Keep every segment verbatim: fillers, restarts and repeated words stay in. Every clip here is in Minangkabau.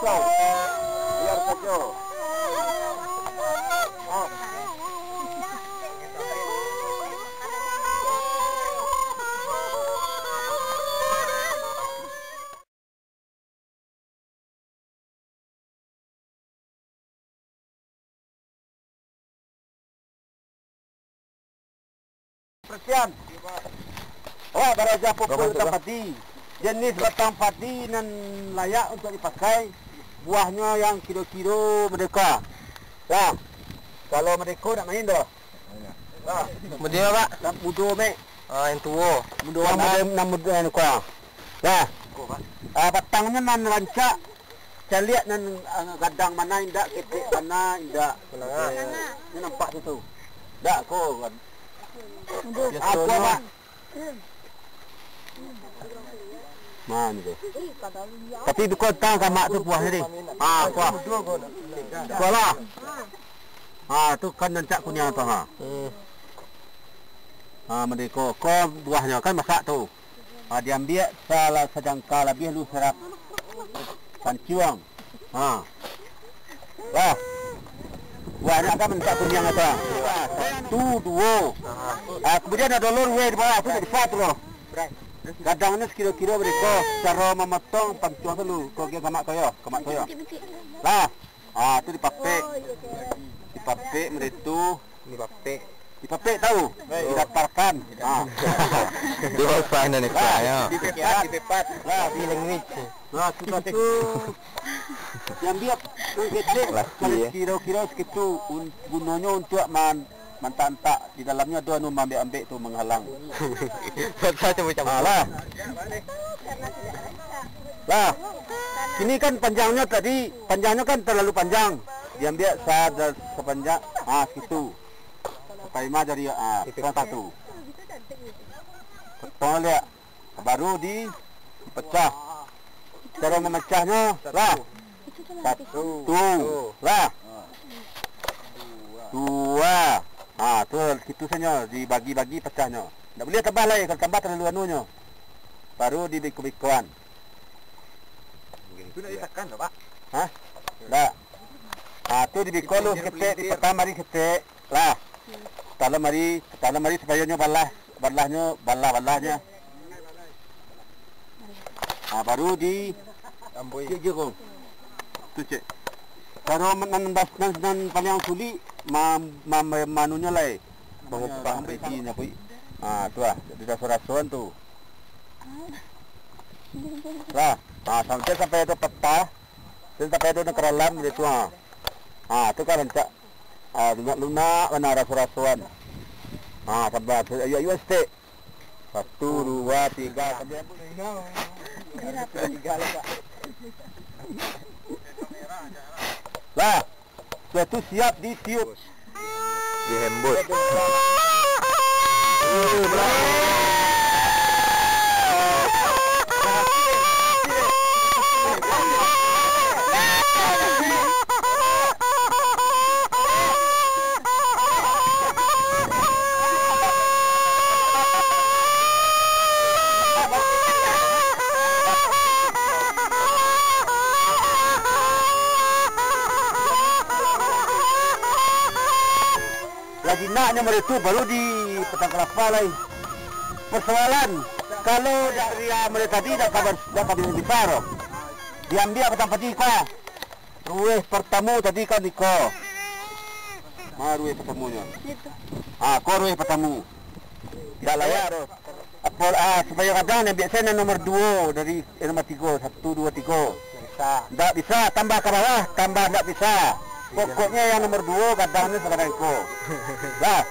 Biar sajo. Ah. Persian. Awak baraja pupuk batang padi. Jenis batang padi nan layak untuak dipakai, buahnyo yang kiro-kiro merdeka. Lah, kalau merdeka nak main doh. Model, Pak? Nan mudo, Mek. Ah, yang tuo. Mudo. Yang mudo, nan mudo, yang kuah. Dah. Ah, batangnyo nan rancak. Caliak nan, ah, gadang bana indak, ketek bana indak. Bana. Ini nampak situ. Dak, ko. Mudo. Ah, kuah, Pak. Mano tu? Tapi biko tang kamak tu buahnyo tadi. Ah, kuah. Kuah lah. Ah, tu kan rancak kuniang tu, ha. Hmm. Ah, merdeka. Ko buahnyo kan masak tu. Ah, diambiak salah sajangka labiah lu sarap. Pancuang. Ha. Lah. Buahnyo kan rancak kuniang tu. Satu, duo. Ah, kemudian ado lo ruweh di bawah tu, bisa tu lo. Gadangnyo sekilo-kilo bariko. Caro mamotong pancuang tu lu. Ko gian kamak ko yo, kamak ko yo. Lah. Ah, tu dipapek. Dipapek model tu. Dipapek. Dipapek tahu? Didatarkan. Ah. Dua usah dah ni. Lah, kuah, ya. Dipepat, dipepat. Lah, di language. Nah, sudah tu, diambiak nan ketek, kalau kiro-kiro sakitu, un-, gunonyo untuak man-, mantak-antak, di dalamnyo ado anu maambek-ambek tu manghalang. Betul tu macam tu. Alah. Lah, kini kan panjangnyo tadi, panjangnyo kan talalu panjang. Diambiak sa-, sapanjang, ah, sakitu. Sampai ma jari, ah, potong satu. Potong liak. Baru di, dipecah. Caro mamacahnyo, lah. Satu. Lah. Duo. Ha, tu, sakitu sajo, dibagi-bagi pecahnyo. Ndak buliah tambah lai, kalau tambah talalu anunyo. Baru dibiko-bikoan. Itu nak ditekan tu, Pak? Hah? Ndak. Ha, tu dibiko lu saketek, dipotong mari saketek. Lah. Talam mari, talam mari supayo nyo balah, balahnyo, balah-balahnyo. Ah, baru di Amboi. Cek je ko. Tu cek. Caro men-, nan bas-, nan, nan paliang sulik, ma-, ma-, ma-, manunyo lai. Mangupah. Ambil di nyapu. Ah, tu lah. Di raso-rasoan tu. Lah. Ah, sampai, sampai ado patah. Sampai ado nan karalam dia tu, ha. Ha, tu kan rancak. Ha, lunak-lunak bana raso-rasoan. Ha, sabar. Ayuak-ayuak sitek. Satu, dua, tiga. Lah. Sudah tu siap ditiup. Dihembus. Lah jinaknyo model tu, baru dipotong kalapa lai. Persoalan, kalau dak ria model tadi, dak ka, dak ka bisa doh. Diambiak batang padi ko. Ruweh partamo tadi kan iko. Ma ruweh partamonyo. Ha, ko ruweh partamo. Dak layak doh. Apo, ah, supayo gadang, ambiak sajo nan nomor duo dari, eh, nomor tigo, satu, duo, tigo. Bisa. Ndak bisa, tambah ka bawah, tambah ndak bisa. Pokoknyo yang nomor duo gadangnyo sagadang ko. Dah.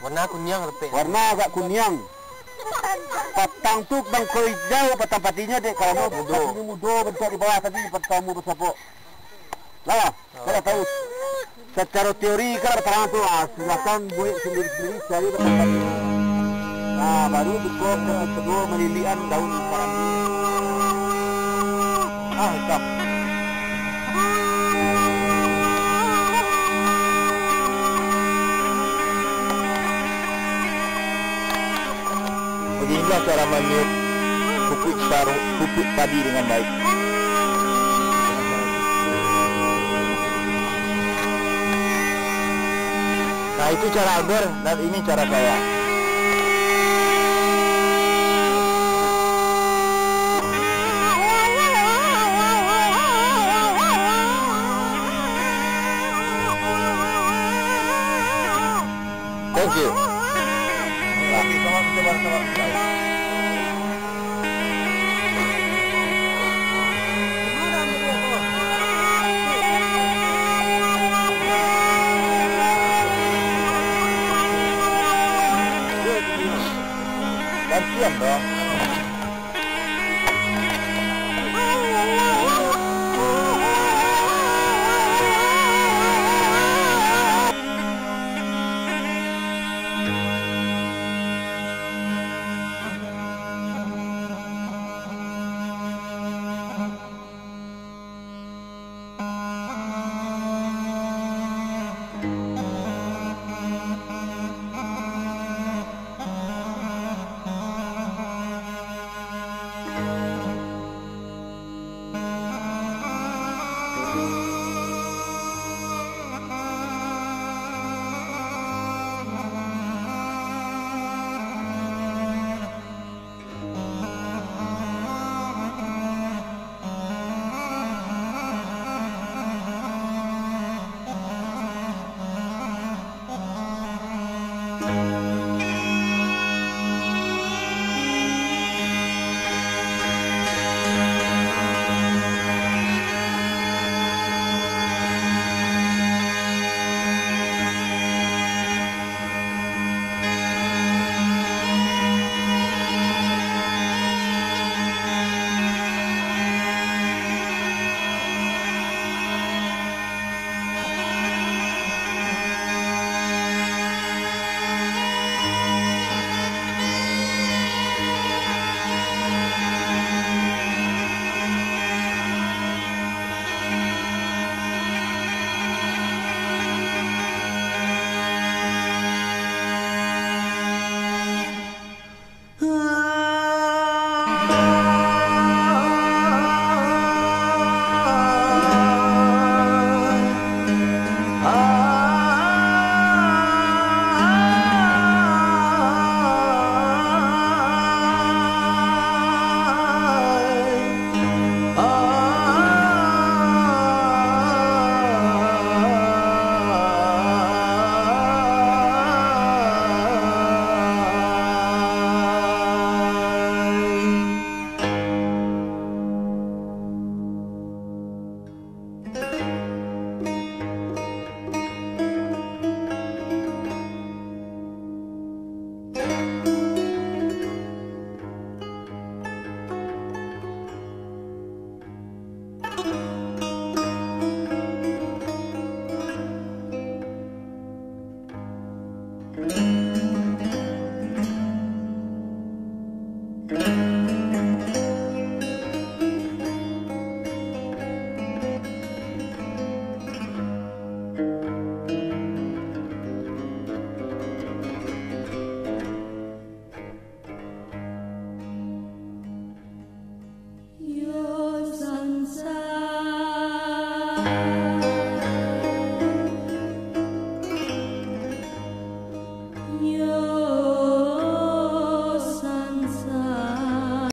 Warna kuniang, Pak. Warna agak kuniang. Patang tu mangko ijau, patang patinyo, dek, karano mudo. Patang ni mudo, bantuak di bawah tadi, patang mu basapok. Lah. Kalau tahu, secara teori kan ada terang tu, ah, silakan buat sendiri-sendiri, cari tempat sendiri. Nah, baru buka yang kedua, melilian daun karanji. Ah, hitam. Beginilah cara meniup pupuk taruh, pupuk padi dengan baik. Nah, itu cara Albert dan ini cara saya.